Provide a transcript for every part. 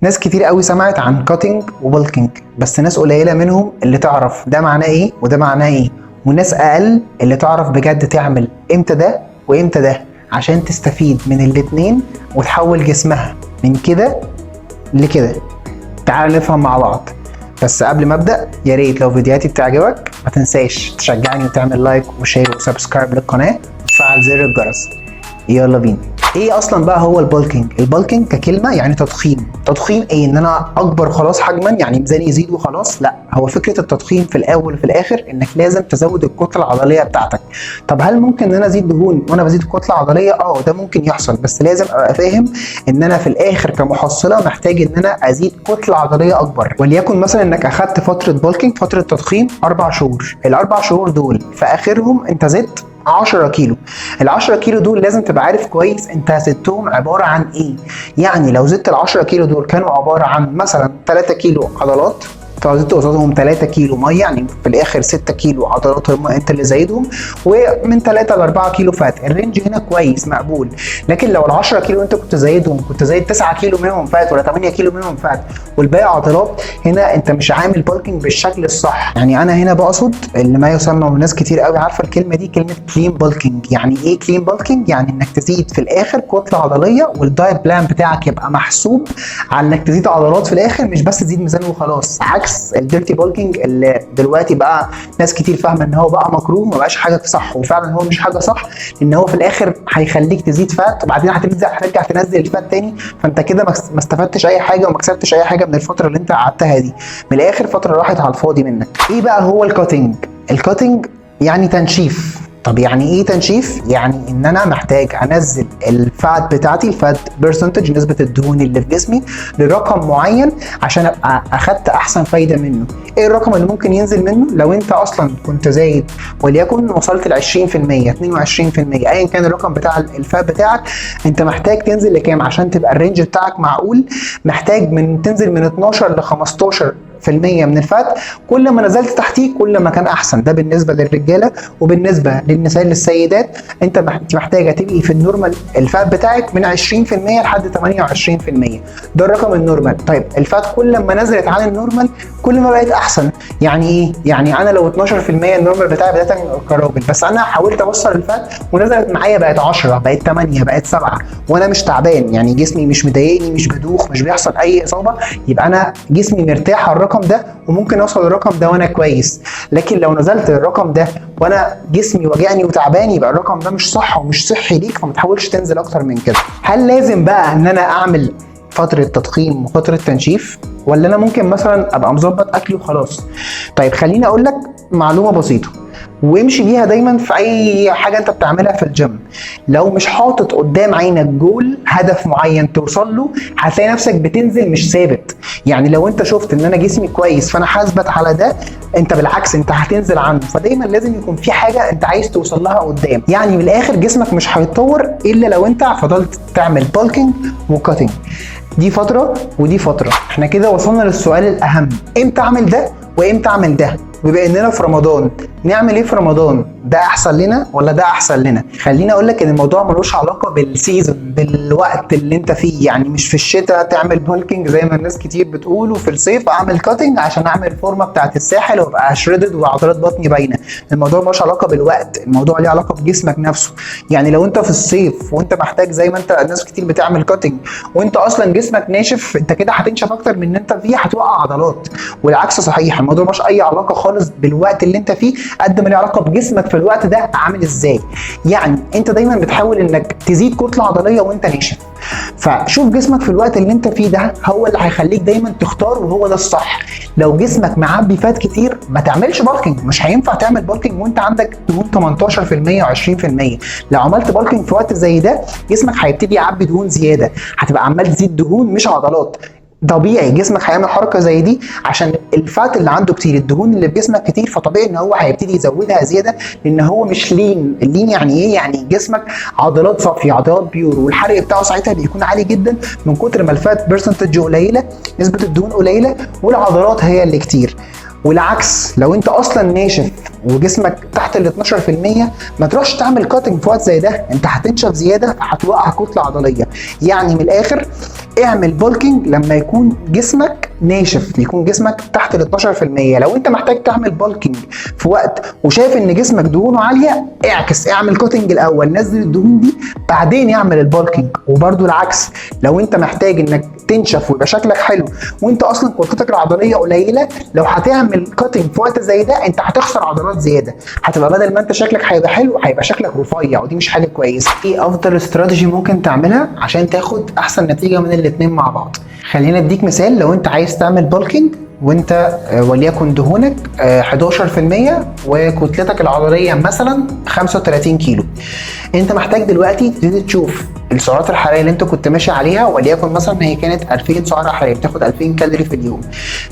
ناس كتير قوي سمعت عن cutting و bulking، بس ناس قليله منهم اللي تعرف ده معناه ايه وده معناه ايه، وناس اقل اللي تعرف بجد تعمل امتى ده وامتى ده عشان تستفيد من الاتنين وتحول جسمها من كده لكده. تعال نفهم مع بعض. بس قبل ما ابدا، يا ريت لو فيديوهاتي بتعجبك ما تنساش تشجعني وتعمل like و share و subscribe للقناة وتفعل زر الجرس. يلا بينا. ايه اصلا بقى هو ال bulking؟ ال bulking ككلمة يعني تضخيم. تضخيم ايه؟ ان انا اكبر خلاص حجما، يعني ميزاني يزيد وخلاص؟ لا، هو فكرة التضخيم في الاول وفي الاخر انك لازم تزود الكتلة العضلية بتاعتك. طب هل ممكن ان انا ازيد دهون وانا بزيد الكتلة العضليه؟ اه، ده ممكن يحصل، بس لازم ابقى فاهم ان انا في الاخر كمحصله محتاج ان انا ازيد كتلة عضلية اكبر. وليكن مثلا انك اخدت فترة bulking، فترة تضخيم 4 شهور، ال4 شهور دول في اخرهم انت زدت 10 كيلو. ال 10 كيلو دول لازم تبقى عارف كويس انت زدتهم عبارة عن ايه. يعني لو زدت ال 10 كيلو دول كانوا عبارة عن مثلا 3 كيلو عضلات، فزدت قصادهم 3 كيلو ميه، يعني في الاخر 6 كيلو عضلات هم انت اللي زايدهم، ومن 3 ل 4 كيلو fat. ال range هنا كويس مقبول. لكن لو ال 10 كيلو انت كنت زايدهم كنت زايد 9 كيلو منهم fat ولا 8 كيلو منهم fat والباقي عضلات، هنا انت مش عامل bulking بالشكل الصح. يعني انا هنا بقصد اللي ما يسمى، وناس كتير قوي عارفه الكلمة دي، كلمة clean bulking. يعني ايه clean bulking؟ يعني انك تزيد في الاخر كتلة عضليه، وال diet plan بتاعك يبقى محسوب على انك تزيد عضلات في الاخر، مش بس تزيد ميزان وخلاص. عكس ال dirty bulking اللي دلوقتي بقى ناس كتير فاهمه ان هو بقى مكروه، ما بقاش حاجة صح، وفعلا هو مش حاجة صح، لان هو في الاخر هيخليك تزيد fat وبعدين هترجع تنزل ال fat تاني، فانت كده ما استفدتش اي حاجة وما كسبتش اي حاجة من الفترة اللي انت قعدتها دي. من الاخر فترة راحت على الفاضي منك. ايه بقى هو ال cutting؟ ال cutting يعني تنشيف. طب يعني ايه تنشيف؟ يعني ان انا محتاج انزل ال fat بتاعتي، ال fat percentage، نسبه الدهون اللي في جسمي، لرقم معين عشان ابقى اخدت احسن فايده منه. ايه الرقم اللي ممكن ينزل منه؟ لو انت اصلا كنت زايد وليكن وصلت ل 20%، 22%، ايا كان الرقم بتاع ال fat بتاعك، انت محتاج تنزل لكام عشان تبقى ال range بتاعك معقول؟ محتاج من تنزل من 12 ل 15% من ال fat. كل ما نزلت تحتيه كل ما كان احسن. ده بالنسبة للرجاله، وبالنسبة للنساء، للسيدات، انت محتاجه تبقي في ال normal ال fat بتاعك من 20% لحد 28%، ده الرقم ال normal. طيب ال fat كل ما نزلت عن ال normal كل ما بقت احسن. يعني ايه؟ يعني انا لو 12% ال normal بتاعي بداية كراجل، بس انا حاولت اوصل ال fat ونزلت معايا بقت 10، بقت 8، بقت 7، وانا مش تعبان، يعني جسمي مش مضايقني، مش بدوخ، مش بيحصل اي اصابه، يبقى انا جسمي مرتاح على الرقم ده وممكن اوصل للرقم ده وانا كويس. لكن لو نزلت الرقم ده وانا جسمي وجعني وتعبان، يبقى الرقم ده مش صح ومش صحي ليك، فما تحاولش تنزل اكتر من كده. هل لازم بقى ان انا اعمل فترة تضخيم وفترة تنشيف، ولا انا ممكن مثلا ابقى مظبط اكلي وخلاص؟ طيب، خليني اقول لك معلومة بسيطة وامشي بيها دايما في اي حاجة انت بتعملها في الجيم. لو مش حاطط قدام عينك جول، هدف معين توصل له، هتلاقي نفسك بتنزل مش ثابت. يعني لو انت شفت ان انا جسمي كويس فانا هثبت على ده، انت بالعكس انت هتنزل عنه. فدايما لازم يكون في حاجة انت عايز توصل لها قدام. يعني من الاخر جسمك مش هيتطور الا لو انت فضلت تعمل bulking و cutting، دي فترة ودي فتره. احنا كده وصلنا للسؤال الاهم: امتى اعمل ده وامتى اعمل ده؟ بما اننا في رمضان، نعمل ايه في رمضان؟ ده احسن لنا ولا ده احسن لنا؟ خليني اقول لك ان الموضوع ملوش علاقة بال season، بالوقت اللي انت فيه. يعني مش في الشتاء تعمل bulking زي ما الناس كتير بتقول، وفي الصيف اعمل cutting عشان اعمل الفورمة بتاعت الساحل وابقى shredded وعضلات بطني باينه. الموضوع ملوش علاقة بالوقت، الموضوع ليه علاقة بجسمك نفسه. يعني لو انت في الصيف وانت محتاج زي ما انت الناس كتير بتعمل cutting، وانت اصلا جسمك ناشف، انت كده هتنشف اكتر من ان انت فيه، هتوقع عضلات، والعكس صحيح. الموضوع ملوش اي علاقة خالص بالوقت اللي انت فيه قد ما له علاقة بجسمك في الوقت ده عامل ازاي. يعني انت دايما بتحاول انك تزيد كتلة عضلية وانت ناشف، فشوف جسمك في الوقت اللي انت فيه ده هو اللي هيخليك دايما تختار، وهو ده الصح. لو جسمك معبي fat كتير ما تعملش bulking، مش هينفع تعمل bulking وانت عندك دهون 18% و20%. لو عملت bulking في وقت زي ده جسمك هيبتدي يعبي دهون زياده، هتبقى عمال تزيد دهون مش عضلات. طبيعي جسمك هيعمل حركة زي دي عشان ال fat اللي عنده كتير، الدهون اللي في جسمك كتير، فطبيعي ان هو هيبتدي يزودها زيادة لان هو مش lean. ال lean يعني ايه؟ يعني جسمك عضلات صافيه، عضلات pure، والحرق بتاعه ساعتها بيكون عالي جدا من كتر ما ال fat percentage قليله، نسبه الدهون قليله والعضلات هي اللي كتير. والعكس، لو انت اصلا ناشف وجسمك تحت ال 12% ما تروحش تعمل cutting في وقت زي ده، انت هتنشف زيادة فهتوقع كتلة عضليه. يعني من الاخر اعمل bulking لما يكون جسمك ناشف، يكون جسمك تحت ال 12%. لو انت محتاج تعمل bulking في وقت وشايف ان جسمك دهونه عالية، اعكس، اعمل cutting الاول، نزل الدهون دي بعدين اعمل ال bulking. وبرده العكس، لو انت محتاج انك تنشف ويبقى شكلك حلو وانت اصلا كتلتك العضلية قليله، لو هتعمل cutting في وقت زي ده انت هتخسر عضلات زيادة، هتبقى بدل ما انت شكلك هيبقى حلو هيبقى شكلك رفيع، ودي مش حاجة كويسة. ايه افضل استراتيجي ممكن تعملها عشان تاخد احسن نتيجة من الاثنين مع بعض؟ خلينا اديك مثال. لو انت عايز تعمل bulking وانت وليكن دهونك 11% وكتلتك العضلية مثلا 35 كيلو، انت محتاج دلوقتي تبتدي تشوف السعرات الحرارية اللي انت كنت ماشي عليها، وليكن مثلا هي كانت 2000 سعره حرارية، بتاخد 2000 كالوري في اليوم.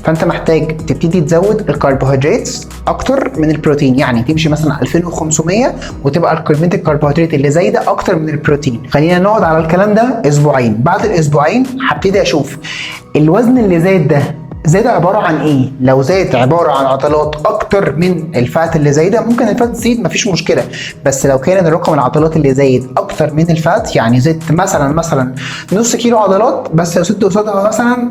فانت محتاج تبتدي تزود الكربوهيدرات اكتر من البروتين، يعني تمشي مثلا 2500 وتبقى كمية الكربوهيدرات اللي زايدة اكتر من البروتين. خلينا نقعد على الكلام ده اسبوعين، بعد الاسبوعين هبتدي اشوف الوزن اللي زاد ده زاد عبارة عن ايه. لو زاد عبارة عن عضلات اكتر من ال fat اللي زايده، ممكن ال fat تزيد مفيش مشكله، بس لو كان الرقم العضلات اللي زايد اكتر من ال fat، يعني زدت مثلا نص كيلو عضلات بس لو زدت قصادها مثلا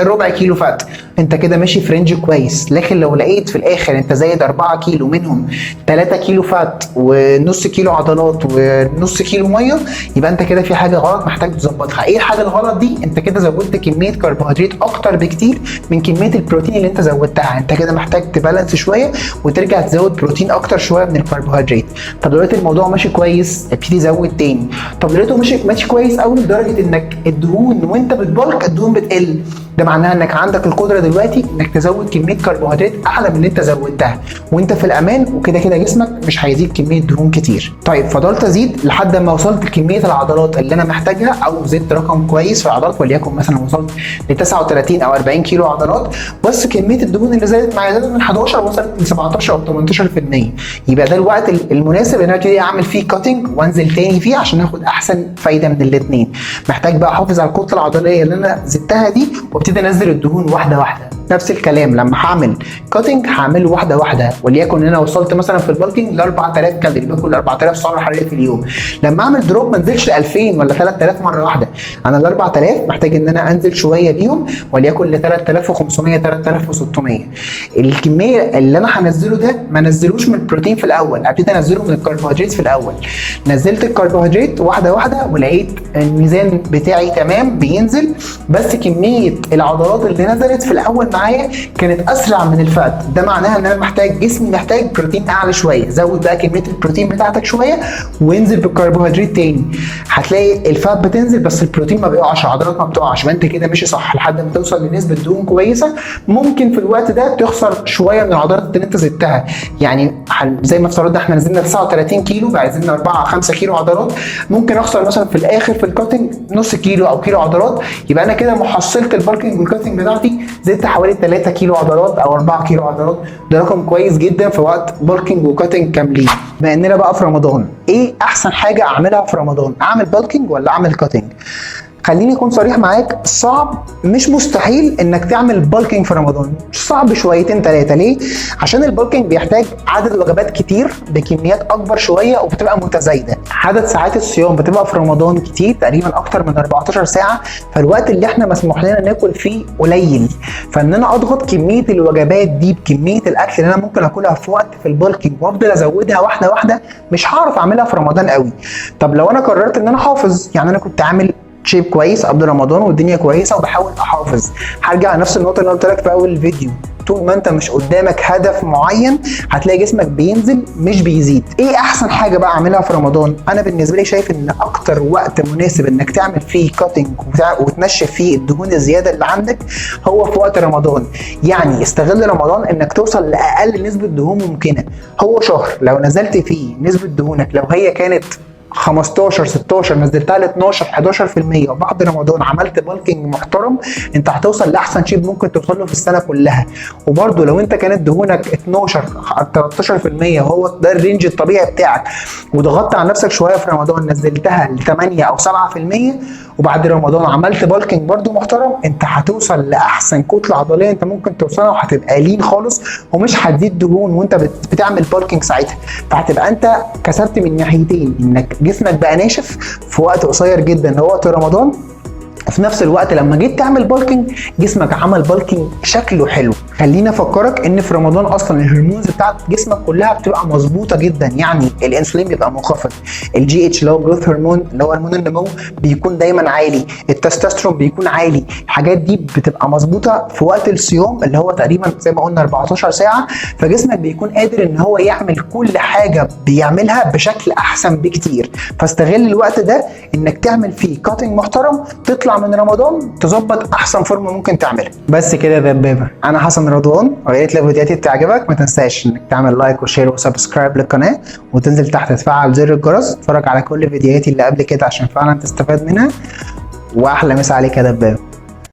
ربع كيلو fat، انت كده ماشي في range كويس. لكن لو لقيت في الاخر انت زايد 4 كيلو، منهم 3 كيلو fat ونص كيلو عضلات ونص كيلو ميه، يبقى انت كده في حاجة غلط محتاج تظبطها. ايه الحاجة الغلط دي؟ انت كده زودت كمية كربوهيدرات اكتر بكتير من كمية البروتين اللي انت زودتها. انت كده محتاج ت balance شوية وترجع تزود بروتين اكتر شوية من الكربوهيدرات. طب دلوقتي الموضوع ماشي كويس، ابتدي زود تاني. طب لقيته ماشي كويس قوي لدرجة انك الدهون وانت بت bulk الدهون بتقل، ده معناها انك عندك القدرة دلوقتي انك تزود كمية كربوهيدرات اعلى من اللي انت زودتها وانت في الامان، وكده كده جسمك مش هيزيد كمية دهون كتير. طيب فضلت ازيد لحد ما وصلت لكميه العضلات اللي انا محتاجها، او زدت رقم كويس في العضلات، وليكن مثلا وصلت ل 39 او 40 كيلو عضلات، بس كمية الدهون اللي زادت معايا زادت من 11 وصلت ل 17 او 18%. يبقى ده الوقت المناسب ان انا ابتدي اعمل فيه cutting وانزل تاني فيه عشان اخد احسن فايده من الاثنين. محتاج بقى احافظ على الكتلة العضلية اللي انا زدتها دي وابتدي انزل الدهون واحدة واحدة. نفس الكلام لما هعمل cutting هعمله واحدة واحده، وليكن ان انا وصلت مثلا في ال bulking ل 4000 كالوري، باكل 4000 سعره حرارية في اليوم. لما اعمل drop ما انزلش ل 2000 ولا 3000 مرة واحده، انا ال 4000 محتاج ان انا انزل شوية بيهم، وليكن ل 3500 3600. الكمية اللي انا هنزله ده ما نزلوش من البروتين في الاول، ابتدي انزله من الكربوهيدرات في الاول. نزلت الكربوهيدرات واحدة واحدة ولقيت الميزان بتاعي تمام بينزل، بس كمية العضلات اللي نزلت في الاول معايا كانت اسرع من ال fat. ده معناها ان انا محتاج، جسمي محتاج بروتين اعلى شويه. زود بقى كمية البروتين بتاعتك شوية وانزل بالكربوهيدرات تاني، هتلاقي ال fat بتنزل بس البروتين ما بيقعش، العضلات ما بتقعش. يبقى انت كده ماشي صح لحد ما توصل لنسبه دهون كويسه. ممكن في الوقت ده تخسر شوية من العضلات اللي انت زدتها، يعني زي ما افترضنا احنا نزلنا 39 كيلو، بعد نزلنا 4 5 كيلو عضلات، ممكن اخسر مثلا في الاخر في ال cutting نص كيلو او كيلو عضلات. يبقى انا كده محصله ال bulking وال cutting بتاعتي زدت حوالي 3 كيلو عضلات او 4 كيلو عضلات. ده رقم كويس جدا في وقت bulking و cutting كاملين. بما اننا بقى في رمضان، ايه احسن حاجة اعملها في رمضان؟ اعمل bulking ولا اعمل cutting؟ خليني اكون صريح معاك، صعب مش مستحيل انك تعمل bulking في رمضان، صعب شويتين ثلاثه. ليه؟ عشان ال bulking بيحتاج عدد وجبات كتير بكميات اكبر شوية وبتبقى متزايده. عدد ساعات الصيام بتبقى في رمضان كتير، تقريبا اكتر من 14 ساعة، فالوقت اللي احنا مسموح لنا ناكل فيه قليل. فان انا اضغط كمية الوجبات دي بكمية الاكل اللي انا ممكن اكلها في وقت في ال bulking وافضل ازودها واحدة واحده، مش هعرف اعملها في رمضان قوي. طب لو انا قررت ان انا احافظ، يعني انا كنت عامل shape كويس قبل رمضان والدنيا كويسة وبحاول احافظ، هرجع لنفس النقطة اللي قلت لك في اول الفيديو، طول ما انت مش قدامك هدف معين هتلاقي جسمك بينزل مش بيزيد. ايه احسن حاجة بقى اعملها في رمضان؟ انا بالنسبة لي شايف ان اكتر وقت مناسب انك تعمل فيه cutting وتنشف فيه الدهون الزيادة اللي عندك هو في وقت رمضان. يعني استغل رمضان انك توصل لاقل نسبه دهون ممكنه. هو شهر لو نزلت فيه نسبه دهونك لو هي كانت 15 16 نزلتها ل 12 11%، وبعد رمضان عملت bulking محترم، انت هتوصل لاحسن shape ممكن توصل له في السنة كلها. وبرده لو انت كانت دهونك 12 13% هو ده ال range الطبيعي بتاعك، وضغطت على نفسك شوية في رمضان نزلتها ل 8 او 7%، وبعد رمضان عملت bulking برده محترم، انت هتوصل لاحسن كتلة عضلية انت ممكن توصلها، وهتبقى lean خالص ومش هتزيد دهون وانت بتعمل bulking ساعتها. فهتبقى انت كسبت من ناحيتين، انك جسمك بقى ناشف في وقت قصير جدا اللي هو وقت رمضان، وفي نفس الوقت لما جيت تعمل bulking جسمك عمل bulking شكله حلو. خليني افكرك ان في رمضان اصلا ال hormones بتاعت جسمك كلها بتبقى مظبوطة جدا، يعني الانسولين بيبقى منخفض، ال GH اللي هو growth hormone اللي هو هرمون النمو بيكون دايما عالي، التستوستيرون بيكون عالي. الحاجات دي بتبقى مظبوطة في وقت الصيام اللي هو تقريبا زي ما قلنا 14 ساعة، فجسمك بيكون قادر ان هو يعمل كل حاجة بيعملها بشكل احسن بكتير. فاستغل الوقت ده انك تعمل فيه cutting محترم، تطلع من رمضان تظبط احسن فورمه ممكن تعملها. بس كده يا دبابه، انا حسن رضوان، ويا ريت لو فيديوهاتي بتعجبك ما تنساش انك تعمل like و share و subscribe للقناه، وتنزل تحت تفعل زر الجرس، تتفرج على كل فيديوهاتي اللي قبل كده عشان فعلا تستفاد منها. واحلى مسا عليك يا دبابة.